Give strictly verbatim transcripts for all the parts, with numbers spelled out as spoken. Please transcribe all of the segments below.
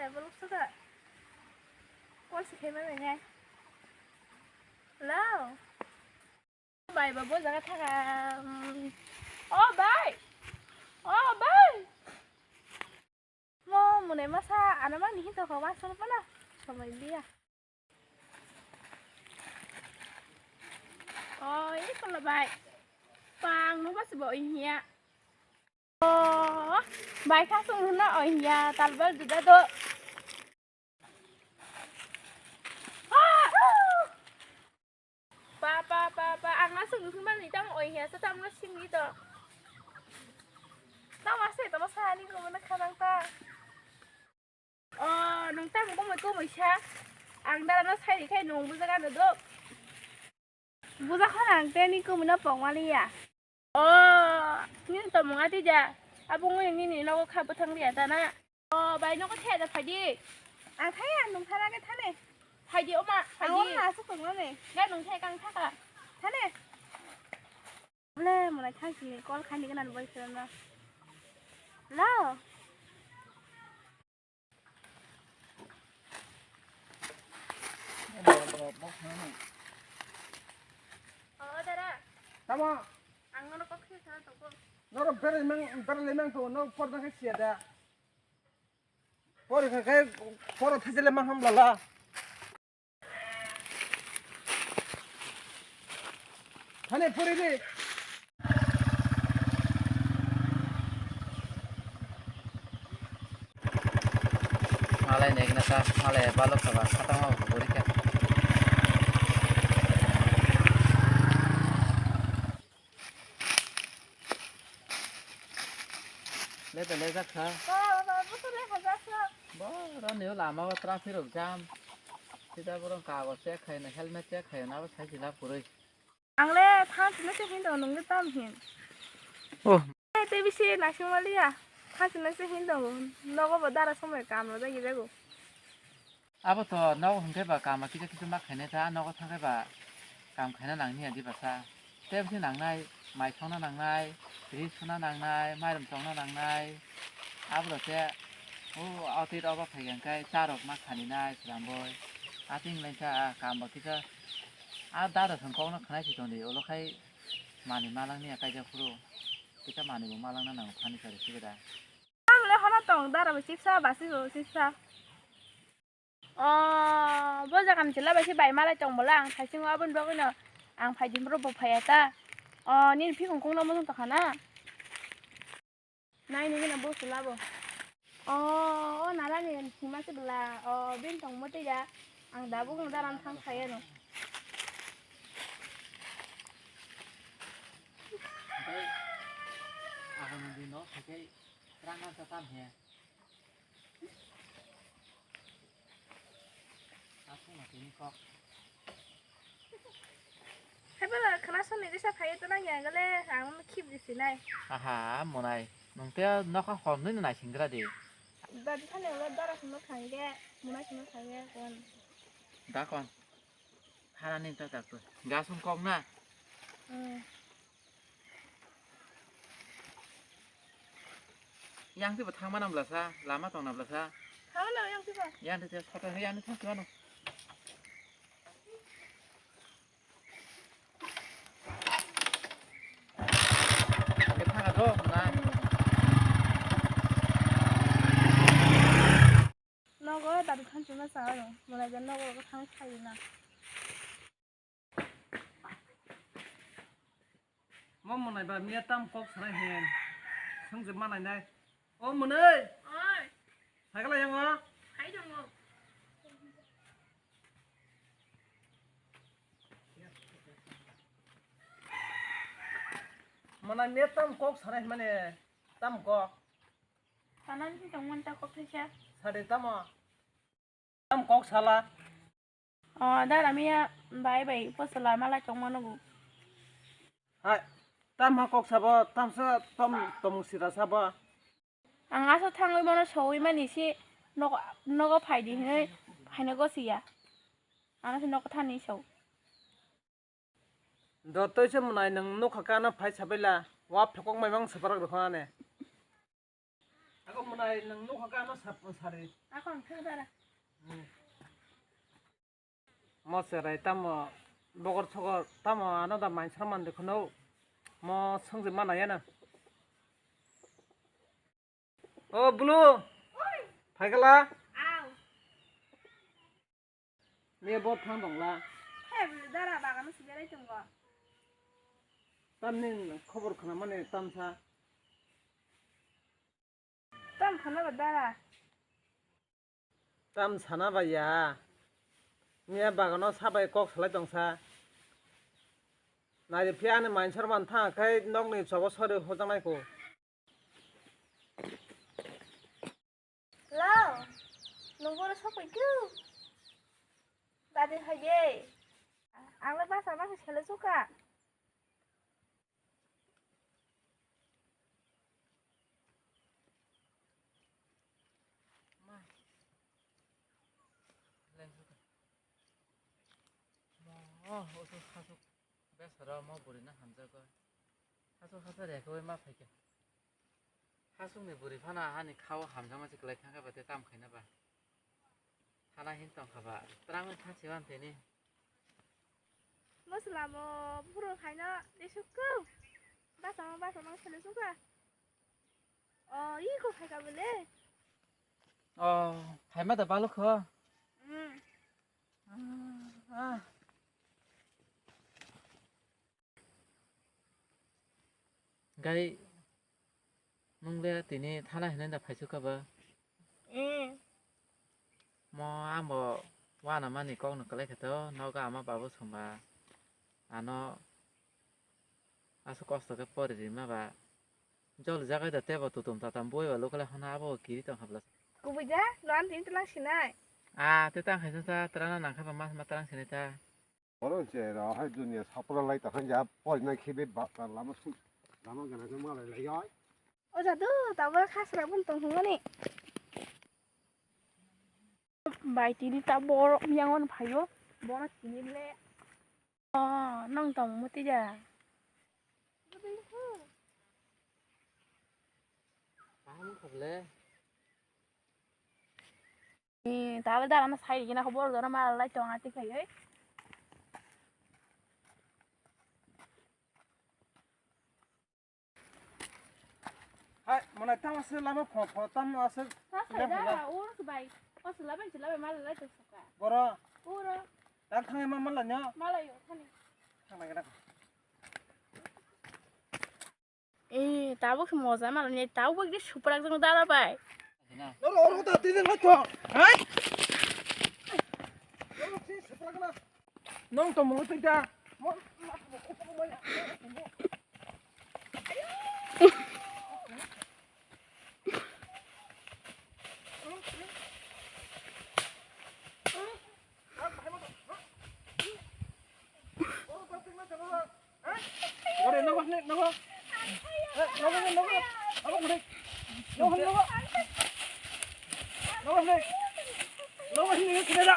Balok sa da. Call se khaima nai nai. Hello. Bai ba bo jaga thaga. Mm. O bai. O bai. Mo mune masa ana mani hinto ko ma sono pana. Somoi dia. O ini pala bai. Pang no basi bo inya. O bai kha sung na o inya talbal juda do. Pa, pa, pa, pa, ang aswk nukhung mani tamo oi hiya sa tamo singni to. Tamo ase tamo sani ko mana khanang ta. O, nung tamo ko mai ko mai sa. Ang dara no sai khai nung bujaga no do. Buja khana ang teni ko mana pok mali ya. O, nini tongmung ati ja. Abo wngwi nini nogo kha bwthang liya ta na. O, bai nogo thaya da phaidi. Ang thaya, nung thana khe thane. Phaidi oma, phaidi. Ang asuk tongmani. Ga nung thaya kang thaka. Thane. Le, mona thang sini call khani gana boyfriend na. Hello. O, dara. Tamo? Ang nono kok sini sana toko. Noro berai mang, berai mang to, no porda khe siya da. Pori kha khe, poro thajile mang hamlala. Thane pori di. Malai nek na ka, malai balok ka ba, khatang ma bori ka. Le da le jak kha. Ba, ba, ba, busu le kha jak kha. Ba, rani o lama o traffic rok jam. Sida borok kago check khaina, helmet check khaina, abo sai sila purui. Ang le thang sina se hin do, nung le tam hin. Oh. Te bisi naising maliya. Thang sina se hin do, nogo bo dara somoi kam ro jagi jago. Abo to nogo hwnkhe ba kama kisa kisa ma khainai ta, nogo thangkhe ba kam khaina nangni ya di basa. Tei bisi nangnai, mai songna nangnai, ri suna nangnai, mairum chongna nangnai. Abo to te, o, autit obo phai hwnkhe charok ma khaninai, sramboi. Ating lengkha, a, kam bo kisa, a, dada song kokno khanai si tongdi, ulo khai mani malangni ya kaijak phuru. Kisa mani bo malangna nango phani sari sikida. Ang le hono tong, dara bo chipsa, basi bo chipsa. O, bo jaga ni chwla bai se bai malai tong bola, ang thaisingo aboni bagwi no ang phai di, bro bo phaiya ta. O, nini phikung kung no mojong tongkha na. Nai nini no bo chwla bo. O, o nara ni hima se bwla. O, bini tong mo twi ya. Ang da bo kung daran thang phaiya no. Aham din no, okay. Rang ang sa tam he. Aswk na tini kok. Hai bala khna soni risa phai to nang yang le ang khip di sinai. Aha, monai. Nung te nokha hor nini nai singra di. Dadi thani ulo dara sino thangge, muna sino thangge kon. Da kon. Hana ning ta tak tu. Gasung kok na. Hmm. Yang tiba thangma nam blasa, lama tong nam blasa. Thangma nam yang tiba. Yang tiba sata yang tiba thangma nam. Kita do na. Nogo dadu thanchima sa aro, mwnai jan nogo thang sai na. Mo mwnai ba miya tam kok sanai hen. Sung je manai nai. O mwnai. Oi. Hai kala yang o. Hai dong o. Mwnai miya tam kok sanai mane tam kok. Sanan si tongmani ta kok thaisa. Sade tamo. Tam kok sala. O, dara miya bai bai po sala mala chongma nugo. Hai, tam ha kok sabo, tam sa tom tomung sira sabo. Ang asa thangwi mano sowi mani si nogo, nogo phai di hinwi phaino gosi ya. Ano si nogo thani so. Dotoi se mwnai nwng nukha kano phai sabaila, wa phekok maimang saparak rwkha ane. Ako mwnai nwng nukha khe ano sap-, sari. Ako ang thang dara. Hmm. Mo cherai tamo bogor sogor tamo ano da mainsra mande kheno mo songje mana yana. O Bulu, phaikala? Aw. Miya bo thang dongla. He, Bulu dara bagano siberai tongo. Tamni khobor khna mani tamsa. Tam khna ba dara. Tam sana ba ya. Miya bagano sabai kok salai tongsa. Nai phiya ani mainsar man thang khai nokni chobo sori hojanai ko. Hello, nung boro sokoi kru? Dadi hai de. Ang le basa basa sele suka. Ma. Mo, oso khasuk. Besaro mo buri na hamjago. Hasu hasu rekhe ma phaikha. Hasukni buri phano hani khao hamjakma se kwlai thangkha ba tei tam khaina ba. Thana hin tongkha ba. Twrangwi thansi wan tini. Mwslamo phuru khaina tei sukhu. Basama basama khele sukha. O, iko phaikha bole. O, phaima da balukho. Mm. Ah, ah. Gai, nung le tini thana hinwi da phaisu kha ba? Mm. Mo amo wana mani kok no kwlai kha to, nogo ama babu songba ano aswk kosto khe pori rima ba. Jol jagai da tebo tutum tatam bui ba lukle hana abo kiri tong habla. Kubui da, no an tin tlang sinai. Ah, te tang khaisa ta, trana nang kha ba mas ma trang sinai ta. Oro se ro hai dunia sapra lai ta khan ja poi na khibe ba ta lama su lama gana ke ma lai lai yai. O jadu, ta bor khasra bun tong hungani. Bai tini ta bor yang on phayo. Bor tini le. O, nong tong muti ja. Kaham kha ble. Ni tabal dara na sai gina ko bor dara ma lai tong ati khai oi. Hai, mana tang ase lama pho pho tang ase. Ta sai lama dara pho. Ur bai. O sila bai sila bai ma lai tong suka. Boro. Uro. Tang thang ma ma la nya. Ma la yo thani. Thang na gana. Eh, tabuk se moja mala ni, tabuk ekdin suprak jong dara bai. Noro oro ta tini ngai to. Hai? Noro si suprak na. Nong to mo tei da. Mo. Ore, nogo, nogo. Eh, nogo, nogo. Nogo, nogo. Nogo, nogo. Nogo, nogo. Nogo, nogo, kene da.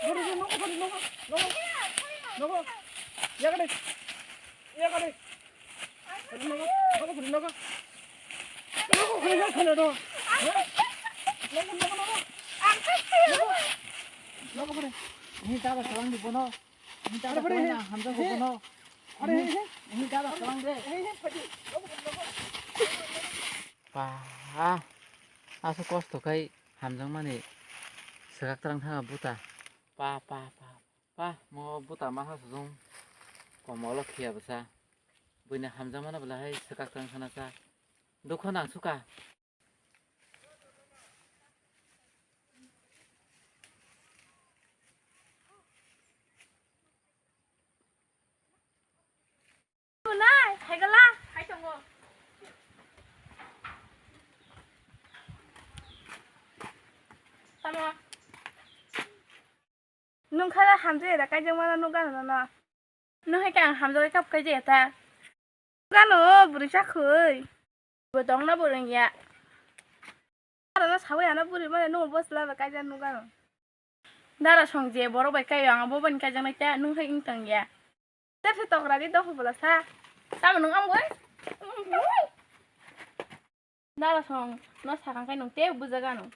Nogo, nogo, nogo, nogo. Nogo. Ya kene. Ya kene. Nogo, nogo, nogo. Nogo, nogo, nogo. Nogo, nogo, nogo. Nogo, nogo. Ni dada salang di bono. Ni dada salang na hamjak bono. Are, ni, ni dada salang de. Ba, aso kosto khai hamjakmani swkak twrang thanga buta. Pa, pa, pa, pa, mo buta ma ha sujung. Komolo khiya bwsa. Buini hamjakmano belai hai swkak twrang thana sa. Dukho nang suka. Nai, hai gala, hai tongo. Tamo. Nung khala hamjai da kaijak mano nung gana no. Nung hai khe ang hamjagwi kap kai jaya ta. Gano bwrwi chakhwi. Bo tongna bo rwngya. Dara no sawi ano bwrwi mane nung bo sla ba kaijak nung gano. Dara song je borok bai kai ang bo bani kaijak nai ta nung hai wng tong ya. Tep se tokra di dopha bwla sa. Tamo nung ang bai. Jara song no sakang kai nung tei bujaga nung.